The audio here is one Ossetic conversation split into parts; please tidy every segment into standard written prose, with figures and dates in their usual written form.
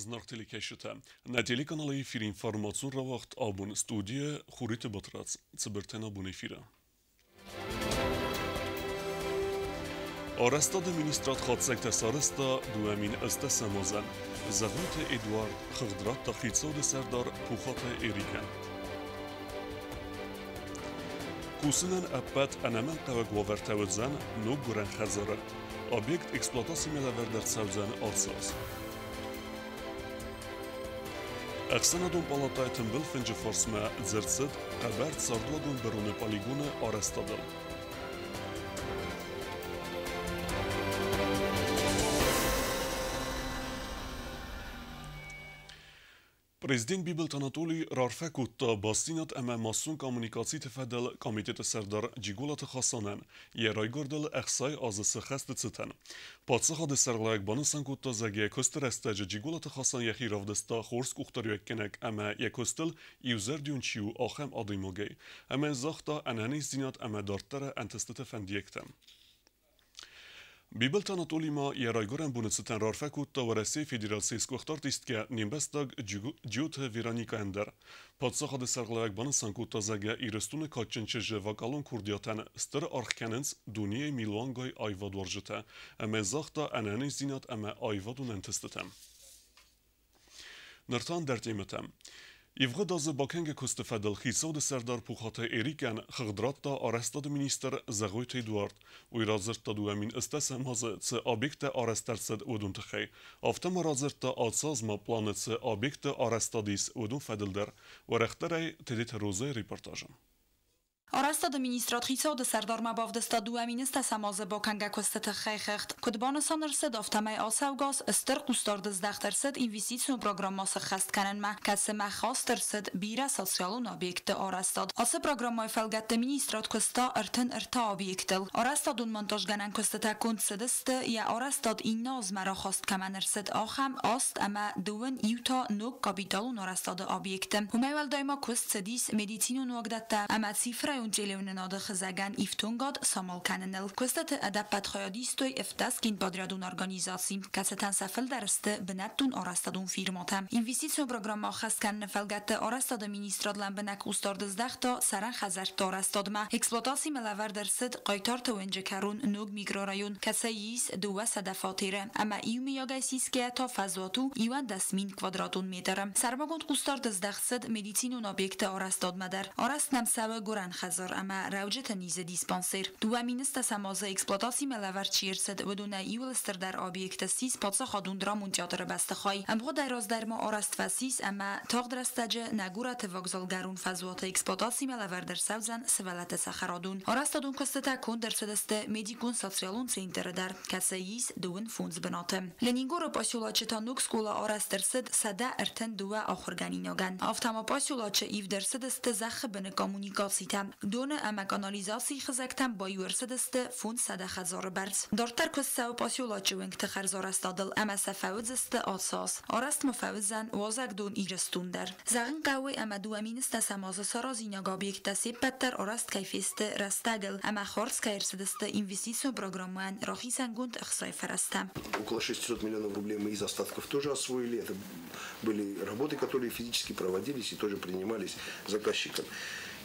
Зынаргъ телекӕсджытӕ, нӕ телеканалы эфиры информацион рауагъд абон студийӕ Хуриты Батрадз. Цыбыртӕн абон эфиры. Арӕзтады министрад хатдзӕгтӕ сарӕзта 2018 азӕн. Зӕгъойты Эдуард хыгъд радта хицауады сӕрдар Пухаты Эрикӕн. Кусынӕн ӕппӕт ӕнӕмӕнгхъӕуӕг уавӕртӕ уыдзӕн ног гуырӕн хӕдзары. Объект эксплуатацимӕ лӕвӕрд ӕрцӕудзӕн ацы аз. Ӕхсӕнадон палатӕйы тымбыл фынджы фарсмӕ дзырд цыд хъӕбӕр цардуагон быроны полигоны арӕзтадыл. Президент Бибылты Анатолий раарфӕ кодта бастдзинад ӕмӕ массон коммуникациты фӕдыл комитеты сӕрдар Джиголаты Хасанӕн йӕ райгуырдыл 60 азы цы хӕсты цытӕн. Паддзахады сӕргълӕууӕг банысан кодта, зӕгъгӕ, куысты рӕстӕджы Джиголаты Хасан йӕхи равдыста хорз къухдариуӕггӕнӕг ӕмӕ йӕ куыстыл иузӕрдион чи у, ахӕм адӕймагӕй. Ӕмӕ загъта ӕнӕниздзинад ӕмӕ дарддӕры ӕнтыстыты фӕндиӕгтӕ. Бибылты Анатолий ма йӕ райгуырӕн боны цытӕн раарфӕ кодта Уӕрӕсейы Федерацийы сгуыхт артисткӕ, не мбӕстаг Джиоты Вероникӕйӕн дӕр. Паддзахады сӕргълӕууӕг банысан кодта, зӕгъгӕ, Ирыстоны кадджын чызджы вокалон курдиатӕн стыр аргъ кӕнынц дунейы милуангай аивадуарзджытӕ ӕмӕ загъта ӕнӕниздзинад ӕмӕ аивадон ӕнтыстытӕ. Ныр та ӕндӕр темӕтӕм. Ивгъуыд азы бакӕнгӕ куысты фӕдыл хицауады сӕрдар Пухаты Эрикӕн хыгъд радта арӕзтады министр Зӕгъойты Эдуард. Уый радзырдта 2008 азы цы объекттӕ арӕзт ӕрцыд, уыдон тыххӕй. Афтӕ ма радзырдта, ацы аз ма планы цы объектты арӕзтад ис, уыдон фӕдыл дӕр. Уӕрӕхдӕрӕй Тедеты Розӕйы репортажы. Арӕзтады министрад хицауады сӕрдармӕ бавдыста 2008 азы бакӕнгӕ куысты тыххӕй хыгъд. Куыд банысан ӕрцыд, афтӕмӕй ацӕугӕ аз стыр хъусдард здӕхт ӕрцыд инвестицион программӕ сыххӕст кӕнынмӕ, кӕцымӕ хаст ӕрцыд бирӕ социалон объектты арӕзтад. Ацы программӕйы фӕлгӕтты министрад куыста 33 объектыл. Арӕзтадон-монтажгӕнӕн куыстытӕ конд цыдысты, йӕ арӕзтад иннӕ азмӕ рахаст кӕмӕн ӕрцыд, ахӕм 81 та ног капиталон арӕзтады объекты. Уымӕй уӕлдай ма куыст цыдис медицинон уагдӕттӕ ӕмӕ цифрӕйон телеуынынады хызӕгӕн ифтонгад самал кӕныныл. Куыстыты ӕдӕппӕт хайад истой ӕфтӕскин подрядон организаци, кӕцытӕн сӕ фылдӕр сты бынӕттон арӕзтадон фирмӕтӕ. Инвестицион программӕ ӕххӕст кӕныны фӕлгӕтты арӕзтады министрад лӕмбынӕг хъусдард здӕхта цӕрӕн хӕдзӕртты арӕзтадмӕ. Эксплуатацимӕ лӕвӕрд ӕрцыд Хъайтарты уынджы кӕрон ног микрорайон, кӕцӕй ис 200 фатеры ӕмӕ иумӕйагӕй сисгӕйӕ та фӕзуат у 11 000 квадратон метры. Сӕрмагонд хъусдард здӕхт цыд медицинон объекты арӕзтадмӕ дӕр. Арӕзт нӕм цӕуы гуырӕн хӕдзар ӕмӕ рӕуджыты низы диспансер. 2008 азы эксплуатацимӕ лӕвӕрд чи ӕрцыд, уыдонӕй иуыл стырдӕр объект ссис паддзахадон драмон театры бӕстыхай. Ӕмгъуыдӕй раздӕр ма арӕзт фӕцис ӕмӕ тагъд рӕстӕджы нӕ горӕты вокзалгӕрон фӕзуаты эксплуатацимӕ лӕвӕрд ӕрцӕудзӕн сывӕллӕтты цӕхӕрадон. Арӕзтадон куыстытӕ конд ӕрцыдысты медикон-социалон центры дӕр, кӕцы ис 25 бынаты. Ленингоры поселочы та ног скъола арӕзт ӕрцыд 132 ахуыргӕнинагӕн. Афтӕ ма поселочы ивд ӕрцыдысты зӕххы быны коммуникацитӕ. Доны ӕмӕ канализацийы хызӕгтӕм баиу ӕрцыдысты 500 хӕдзары бӕрц. Дарддӕр куыст цӕуы поселочы уынгты хӕрзарӕзтадыл ӕмӕ сӕ фӕуыдзысты ацы аз. Арӕзт ма фӕуыдзӕн уазӕгдон Ирыстон дӕр. Зӕгъын хъӕуы, ӕмӕ 2008 азы саразинаг объекттӕ се ппӕт дӕр арӕзт кӕй фесты рӕстӕгыл ӕмӕ хардз кӕй ӕрцыдысты инвестицион программӕйӕн рахицӕнгонд ӕхцайы фӕрӕзтӕ. Около 600 миллионов рублей мы из остатков тоже освоили. Это были работы, которые физически проводились и тоже принимались заказчиком.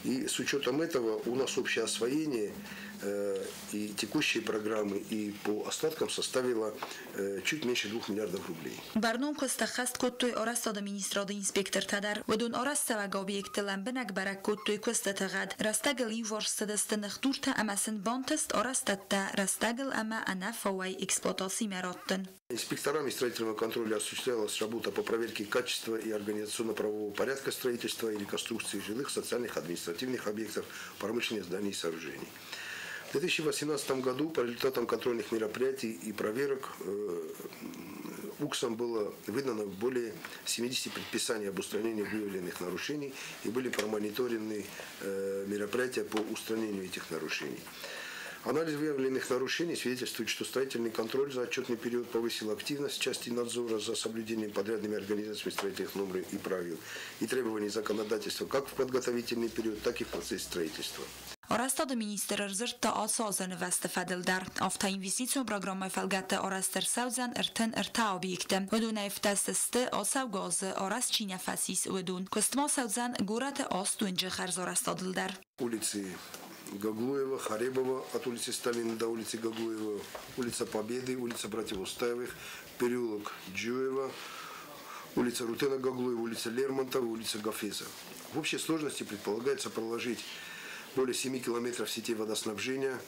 И с учетом этого у нас общее освоение и текущие программы, и по остаткам составило чуть меньше 2 миллиардов рублей. Бӕрнон куыст ӕххӕст кодтой арӕзтады министрады инспектортӕ дӕр. Уыдон арӕзтцӕуӕг объекты лӕмбынӕг бӕрӕг кодтой куыстыты гъӕд. Рӕстӕгыл иуварс цыдысты ныхдуртӕ ӕмӕ сын бантыст арӕзтӕдтӕ рӕстӕгыл ӕмӕ ӕнӕфауӕй эксплуатацимӕ раттын. Инспекторами строительного контроля осуществлялась работа по проверке качества и организационно-правового порядка строительства и реконструкции жилых, социальных, административных объектов, промышленных зданий и сооружений. В 2018 году по результатам контрольных мероприятий и проверок УКСом было выдано более 70 предписаний об устранении выявленных нарушений и были промониторены мероприятия по устранению этих нарушений. Анализ выявленных нарушений свидетельствует, что строительный контроль за отчетный период повысил активность части надзора за соблюдением подрядными организациями строительных норм и правил и требований законодательства как в подготовительный период, так и в процессе строительства. Арӕзтады министр ӕрдзырдта ацы азы нывӕзты фӕдыл дӕр. Афтӕ Инвестицион программӕйы фӕлгӕтты арӕзт ӕрцӕудзӕн 33 объекты. Уыдонӕй 17 сты, ацӕугӕ азы арӕзт чи нӕ фӕцис, уыдон. Куыст ма цӕудзӕн горӕты аст уынджы хӕрзарӕзтадыл дӕр. Улицы Гаглоева, Харебова, от улицы Сталина до улицы Гаглоева, улица Победы, улица Братьев Устаевых, переулок Джуева, улица Рутена Гаглоева, улица Лермонтова, улица Гафеза. В общей сложности предполагается проложить более 7 километров сетей водоснабжения,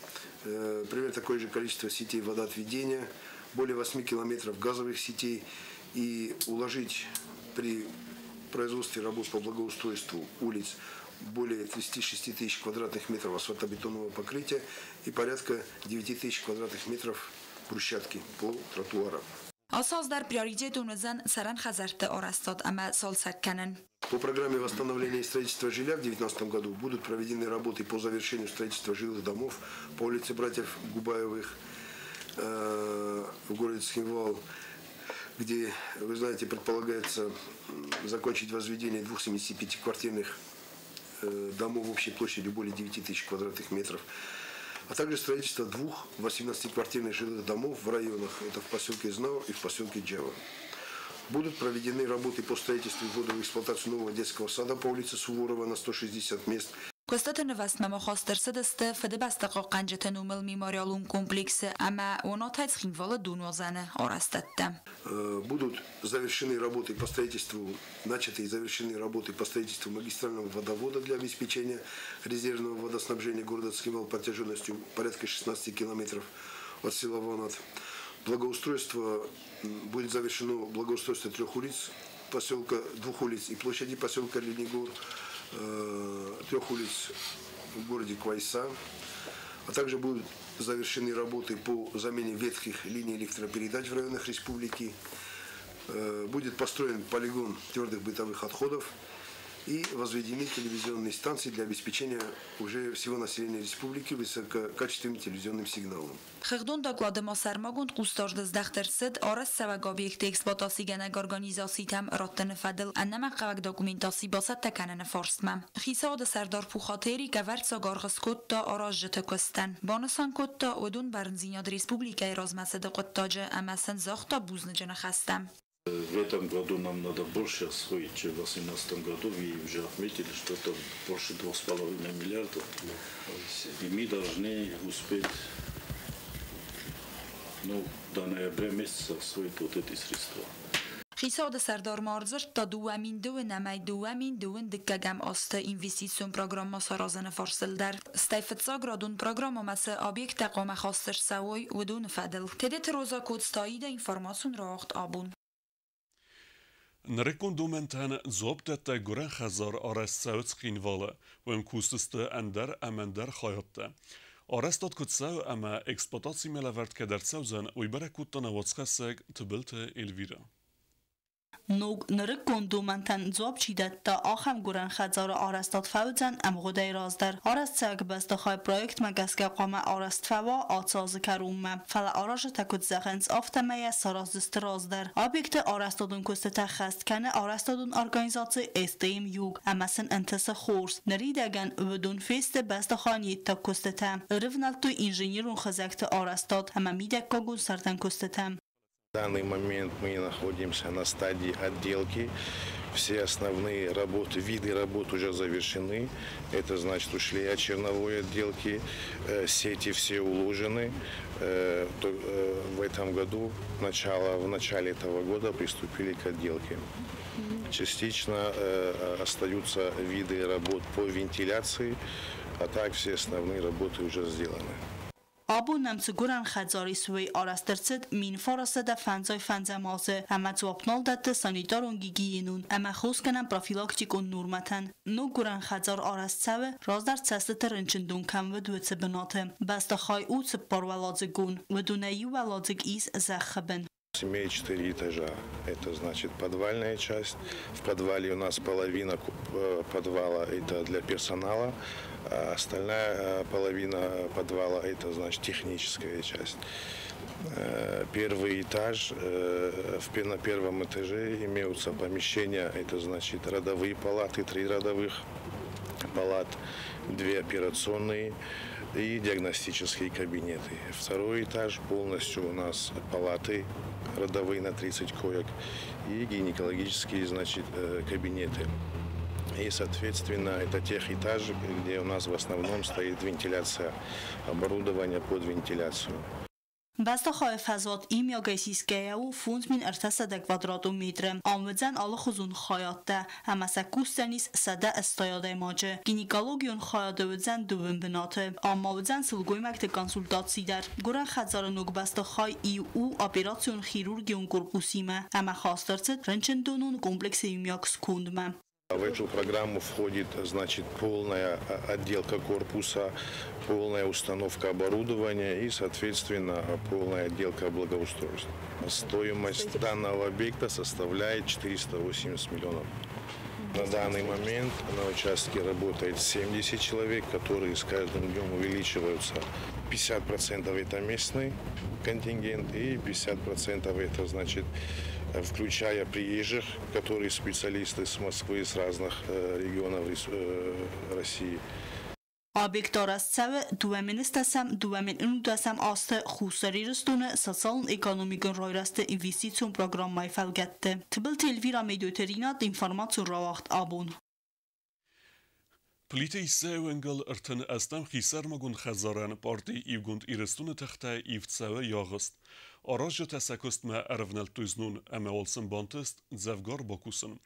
примерно такое же количество сетей водоотведения, более 8 километров газовых сетей и уложить при производстве работ по благоустройству улиц более 36 тысяч квадратных метров асфальтобетонного покрытия и порядка 9 тысяч квадратных метров брусчатки по тротуарам. Ацы аз дӕр приоритетон уыдзӕн цӕрӕн хӕдзӕртты арӕзтад ӕмӕ цалцӕг кӕнын. По программе восстановления и строительства жилья в 2019 году будут проведены работы по завершению строительства жилых домов по улице Братьев Губаевых в городе Цхинвал, где, вы знаете, предполагается закончить возведение двух 75-квартирных домов общей площадью более 9 тысяч квадратных метров, а также строительство двух 18-квартирных жилых домов в районах, это в поселке Знаур и в поселке Джава. Будут проведены работы по строительству и вводу в эксплуатацию нового детского сада по улице Суворова на 160 мест. Куыстыты нывӕзтмӕ ма хаст ӕрцыдысты Фыдыбӕсты хъахъхъӕнджыты номыл мемориалон комплексы ӕмӕ Уанатӕй Цхинвалы донуадзӕны арӕзтӕдтӕ. Будут завершены работы по строительству, начаты и завершены работы по строительству магистрального водовода для обеспечения резервного водоснабжения города Цхинвал протяженностью порядка 16 километров от села Ванат. Благоустройство будет завершено благоустройство трех улиц поселка, двух улиц и площади поселка Леднигор, трех улиц в городе Квайса, а также будут завершены работы по замене ветхих линий электропередач в районах республики. Будет построен полигон твердых бытовых отходов и возведены телевизионные станции для обеспечения уже всего населения республики высококачественным телевизионным сигналом. Хыгъдон доклады ма сӕрмагонд хъусдард здӕхт ӕрцыд арӕзтцӕуӕг объектты эксплуатацигӕнӕг организацитӕм раттыны фӕдыл ӕнӕмӕнгхъӕуӕг документаци бацӕттӕ кӕныны фарстмӕ. Хицауады сӕрдар Пухаты Эрик ӕвӕрццаг аргъ скодта аразджыты куыстӕн. Банысан кодта, уыдон бӕрндзинад республикӕйы размӕцыды хъуыддаджы ӕмӕ сын загъта бузныджы ныхӕстӕ. В этом году нам надо больше освоить, чем в 2018 году. Вы уже отметили, что это больше 2,5 миллиардов. И мы должны успеть, ну, до ноября месяца освоить вот эти средства. Хицауады сӕрдар ма ӕрдзырдта 2021 2021 азты Инвестицион программӕ саразыны фарстыл дӕр. Стӕй фыццаградон программӕмӕ цы объекттӕ хъуамӕ хаст ӕрцӕуой, уыдоны фӕдыл. Тедеты Роза, Коцты Аидӕ, информацион рауагъд Абон. Нырыккон домӕнтӕн дзуапдӕттӕг гуырӕн хӕдзар арӕзт цӕуы Цхинвалы. Уым кусдзысты ӕндӕр ӕмӕ ӕндӕр хайадтӕ. Арӕзтад куыд цӕуы ӕмӕ эксплуатацимӕ лӕвӕрд кӕд ӕрцӕудзӕн, уый бӕрӕг кодта нӕ уацхӕссӕг Тыбылты Эльвирӕ. Ног, нырыккон домӕнтӕн дзуапп чи дӕтта, ахӕм гуырӕн хӕдзары арӕзтад фӕуыдзӕн ӕмгъуыдӕй раздӕр. Арӕзтцӕуӕг бӕстыхай проектмӕ гӕсгӕ хъуамӕ арӕзт фӕуа ацы азы кӕронмӕ. Фӕлӕ аразджытӕ куыд зӕгъынц, афтӕмӕй йӕ сараздзысты раздӕр. Объекты арӕзтадон куыстытӕ ӕххӕст кӕны арӕзтадон организаци СТМ Юг ӕмӕ сын ӕнтысы хорз. Ныридӕгӕн уыдон фесты бӕстыхайӕн йе ддаг куыстытӕ. Ӕрывнӕлдтой инженерон хызӕгты арӕзтад ӕмӕ мидӕггагон сӕрдӕн куыстытӕм. В данный момент мы находимся на стадии отделки. Все основные работы, виды работ уже завершены. Это значит, ушли от черновой отделки, сети все уложены. В этом году, в начале этого года приступили к отделке. Частично остаются виды работ по вентиляции, а так все основные работы уже сделаны. Абон нӕм цы гуырӕн хӕдзар ис, уый арӕзт ӕрцыд 1955 азы ӕмӕ дзуапп нал дӕтты санитарон-гигиенон ӕмӕ хосгӕнӕн профилактикон нормӕтӕн. Ног гуырӕн хӕдзар арӕзт цӕуы, раздӕр цӕстыты рынчындон кӕм уыд, уыцы бынаты. Бӕстыхай у цыппаруӕладзыгон, уыдонӕй иу уӕладзыг ис зӕххы бын. Имеет четыре этажа. Это значит подвальная часть. В подвале у нас половина подвала это для персонала, а остальная половина подвала это значит техническая часть. Первый этаж, на первом этаже имеются помещения, это значит родовые палаты, три родовых палат, 2 операционные и диагностические кабинеты. Второй этаж полностью у нас палаты родовые на 30 коек и гинекологические, значит, кабинеты. И, соответственно, это тех этажи, где у нас в основном стоит вентиляция, оборудование под вентиляцию. Бӕстыхайы фӕзуат иумиагӕй сисгӕйӕ у 5300 квадратон метры. Ам уыдзӕн алыхуызон хайадтӕ ӕмӕ сӕ кусдзӕнис 180 адӕймаджы. Гинекологион хайады уыдзӕн дыууын бынаты. Ам ма уыдзӕн сылгоймӕгты консультаци дӕр. Гуырӕн хӕдзары ног бӕстыхай иу у операцион хирургион корпусимӕ ӕмӕ хаст ӕрцыд рынчындонон комплексы иумиаг скондмӕ. В эту программу входит, значит, полная отделка корпуса, полная установка оборудования и, соответственно, полная отделка благоустройства. Стоимость данного объекта составляет 480 миллионов. На данный момент на участке работает 70 человек, которые с каждым днем увеличиваются. 50% это местный контингент и 50% это, значит, включая приезжих, которые специалисты с Москвы, с разных регионов России. Объект арӕзт цӕуы 2010 2019 азты Хуссар Ирыстоны социалон-экономикон райрӕзты инвестицион программӕйы фӕлгӕтты. Тыбылты Эльвира, Медойты Ринат, информацион рауагъд «Абон». Плиты Иссӕйы уӕнгыл 38 хисӕрмагонд хӕдзарӕн парти Иугонд Ирыстоны тыхтӕ ивд цӕуы ягъыст. Аразджытӕ сӕ куыстмӕ ӕрӕвнӕлдтой знон ӕмӕ уал сын бантыст дзӕвгар бакусын.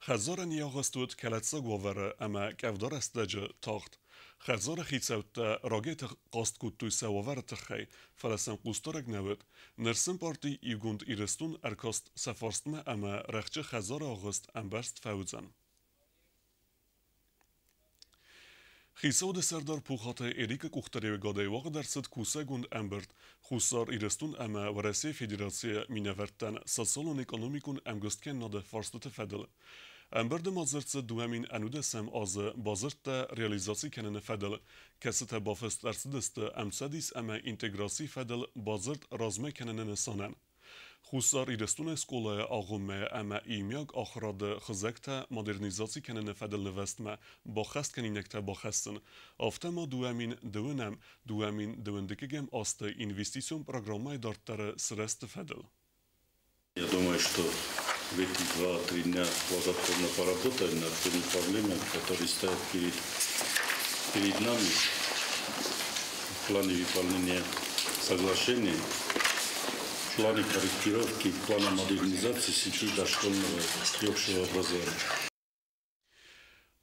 Хӕдзарӕн ягъыст уыд кӕлӕддзаг уавӕры ӕмӕ къӕвда рӕстӕджы тагъд. Хӕдзары хицӕуттӕ рагӕй хъаст кодтой сӕ уавӕры тыххӕй, фӕлӕ сын хъусдарӕг нӕ уыд. Ныр сын парти Иугонд Ирыстон ӕркаст сӕ фарстмӕ ӕмӕ рӕхджы хӕдзары агъуыст ӕмбӕрзт фӕуыдзӕн. Хицауады сӕрдар Пухаты Эрикы къухдариуӕгадӕй уагъд ӕрцыд кусӕгонд ӕмбырд Хуссар Ирыстон ӕмӕ Уӕрӕсейы Федерацийы минӕвӕрттӕн социалон-экономикон ӕмгуысткӕнынады фарстыты фӕдыл. Ӕмбырды ма дзырд цыд 2019 азы бадзырдтӕ реализаци кӕныны фӕдыл, кӕцытӕ бафыст ӕрцыдысты ӕмцӕдис ӕмӕ интеграцийы фӕдыл бадзырд размӕ кӕныны нысанӕн. Хуссар Ирыстоны скъолайы агъоммӕ ӕмӕ иумиаг ахуырады хызӕгтӕ модернизаци кӕныны фӕдыл нывӕзтмӕ баххӕст кӕнинӕгтӕ бахӕссын, афтӕ ма 2021-2022 азты инвестицион программӕйы дарддӕры сырӕзты фӕдыл. Я думаю, что в эти 2-3 дня плодотворно поработаем над теми проблемами, которые стоят перед нами в плане выполнения соглашений, в плане корректировки, плана модернизации сети дошкольного и общего образования.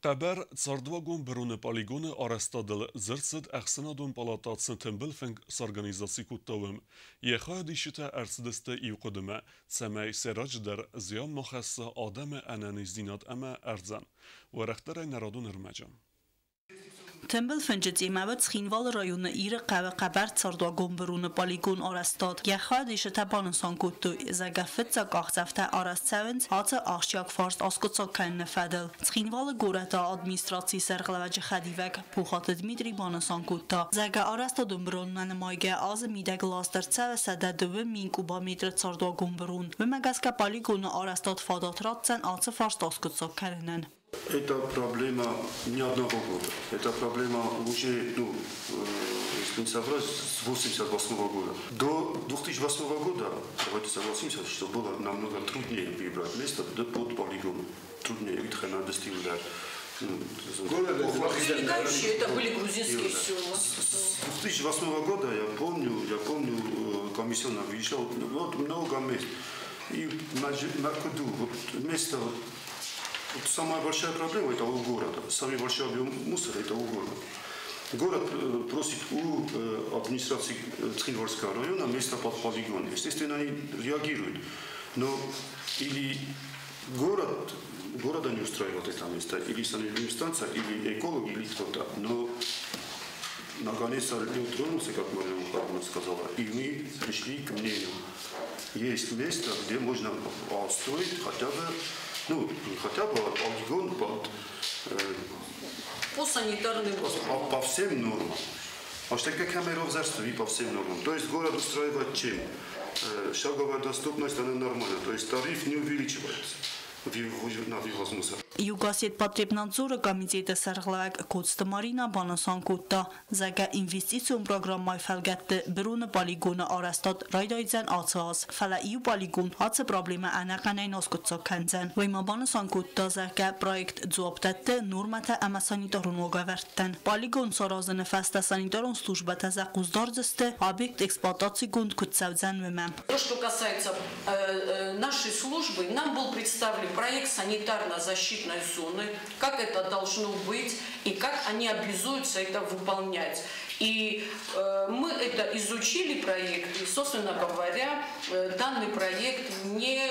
Хъӕбӕр цардуагон быроны полигоны арӕзтадыл дзырд цыд ӕхсӕнадон палатӕ Тымбыл фынг сорганизаци кодта уым. Йӕ хайадисджытӕ ӕрцыдысты иу хъуыдымӕ, цӕмӕй сӕйраджыдӕр зиан ма хӕсса адӕмы ӕнӕниздзинад ӕмӕ ӕрдзӕн. Уӕрӕхдӕрӕй нӕ радон ӕрмӕджы. Тымбыл фынджы темӕ уыд Цхинвалы районы Иры хъӕуы хъӕбӕр цардуагон быроны полигон арӕзтад. Йӕ хайадисджытӕ банысан кодтой, зӕгъгӕ, фыццаг къахдзӕфтӕ арӕзт цӕуынц ацы ахсджиаг фарст аскъуыддзаг кӕныны фӕдыл. Цхинвалы горӕты администрацийы сӕргълӕууӕджы хӕдивӕг Пухаты Дмитрий банысан кодта, зӕгъгӕ, арӕзтадон быронмӕ нымайгӕ азы мидӕг ласт ӕрцӕуы 102 000 кубометры цардуагон бырон. Уымӕ гӕсгӕ полигоны арӕзтад фадат ратдзӕн ацы фарст аскъуыддзаг кӕнынӕн. Это проблема не одного года. Это проблема уже, если не соврать, с 1988 года. До 2008 года, давайте согласимся, что было намного труднее выбрать место под полигон. Труднее, ведь надо стимулировать. Прилегающие, это были грузинские села. С 2008 года, я помню, комиссионно выезжал, вот много мест. И на Куду, вот место. Вот самая большая проблема – это у города. Самый большой объем мусора – это у города. Город просит у администрации Цхинвальского района место под полигон. Естественно, они реагируют. Но или города не устраивает это место, или санэпидемстанция, или экологи, или кто-то. Но наконец-то лед тронулся, как Мария Михайловна сказала, и мы пришли к мнению. Есть место, где можно строить хотя бы, ну, хотя бы полигон под, по санитарным нормам. По всем нормам. А что такое камеров по всем нормам. То есть город устраивает чем? Шаговая доступность, она нормальна. То есть тариф не увеличивается. на вывоз мусора. Югосетпотребнадзоры комитеты сӕргълӕууӕг Коцты Марина банысан кодта, зӕгъгӕ, инвестицион программӕйы фӕлгӕтты быроны полигоны арӕзтад райдайдзӕн ацы аз, фӕлӕ иу полигон ацы проблемӕ ӕнӕхъӕнӕй нӕ аскъуыддзаг кӕндзӕн. Уый ма банысан кодта, зӕгъгӕ, проект дзуапп дӕтты нормӕтӕ ӕмӕ санитарон уагӕвӕрдтӕн. Полигон саразыны фӕстӕ санитарон службӕтӕ сӕ хъус дардзысты, объект эксплуатацигонд куыд цӕудзӕн, уымӕ. То, что касается нашей службы, нам был представлен проект санитарно-защитной зоны, как это должно быть и как они обязуются это выполнять. И мы это изучили проект, и, собственно говоря, данный проект не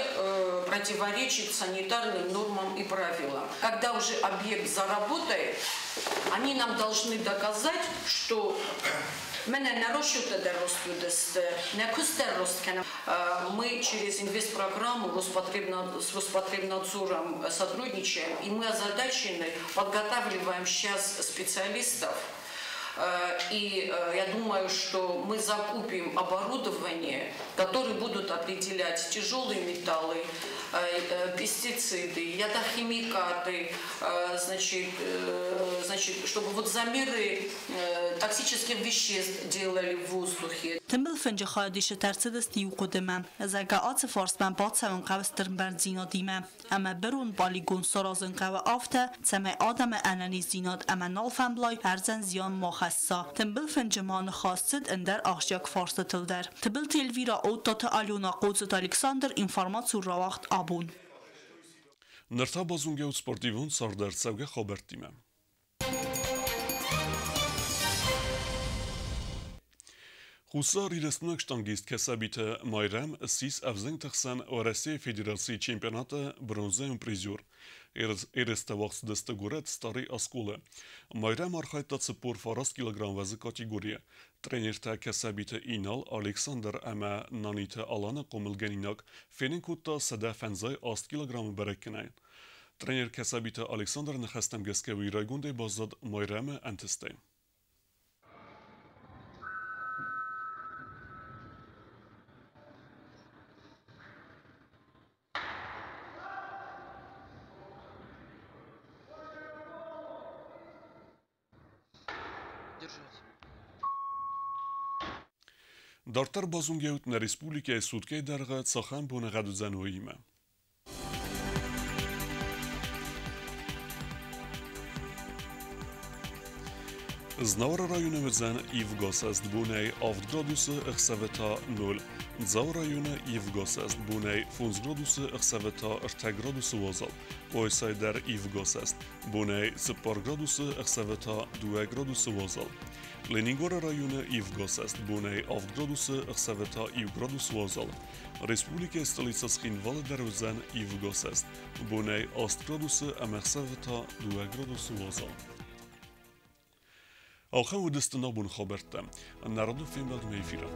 противоречит санитарным нормам и правилам. Когда уже объект заработает, они нам должны доказать, что мы через инвестпрограмму с Роспотребнадзором сотрудничаем, и мы озадачены, подготавливаем сейчас специалистов. И я думаю, что мы закупим оборудование, которое будут определять тяжелые металлы, пестициды, ядохимикаты, значит, чтобы вот замеры токсических веществ делали в воздухе. Тымбыл фынджы хайадисы ӕрцыдысты иу хъуыдымӕ, зӕгъгӕ, ацы фарстмӕ бацӕуын хъӕуы стыр бӕрндзинадимӕ ӕмӕ бырон полигон саразын хъӕуы афтӕ, цӕмӕй адӕмы ӕнӕниздзинад ӕмӕ налфӕмблай ӕрдзӕн зиан ма хӕсса. Тымбыл фынджы ма ныхас цыд ӕндӕр ахсджиаг фарстытыл дӕр. Тыбылты Эльвира, Оттаты Алена, Хъоцыты Александр, информацион рауагъд «Абон». Ныр та базонгӕут спортивон цардӕрцӕугӕ хабӕрттимӕ. Хуссар Ирыстонаг штангист Кӕсӕбиты Майрӕм ссис ӕвзӕнгты хсӕн Уӕрӕсейы Федерацийы чемпионаты бронзӕйон призер. Ерыстӕ уагъд цыдысты горӕт Старый Осколы. Майрӕм архайдта 49 килограмм вӕзы категорийы. Тренертӕ Кӕсӕбиты Инал, Александр ӕмӕ Наниты Аланы хъомылгӕнинаг фенын кодта 158 килограммы бӕрӕггӕнӕн. Тренер Кӕсӕбиты Александры ныхӕстӕм гӕсгӕ уый райгондӕй баззад Майрӕмы ӕнтыстӕй. Дарддӕр базонгӕут нӕ республикӕйы суткӕйы дӕргъы цахӕм боныгъӕд уыдзӕн, уыимӕ. Знауыры районы уыдзӕн ивгӕсӕст бонӕй 7 градусы, ӕхсӕвы та 0. Дзауы районы ивгӕсӕст бонӕй 5 градусы, ӕхсӕвы та 3 градусы уазал. Къуайсайы дӕр ивгӕсӕст бонӕй 4 градусы, ӕхсӕвы та 2 градусы уазал. Ленингоры районы ивгӕсӕст бонӕй 7 градусы, ӕхсӕвы та 1 градус уазал. Республикӕйы столицӕ Цхинвалы дӕр уыдзӕн ивгӕсӕст бонӕй 8 градусы ӕмӕ ӕхсӕвы та 2 градусы уазал. Ахӕм уыдысты нӕ абоны хабӕрттӕ. Нӕ радон фембӕлдмӕ эфиры.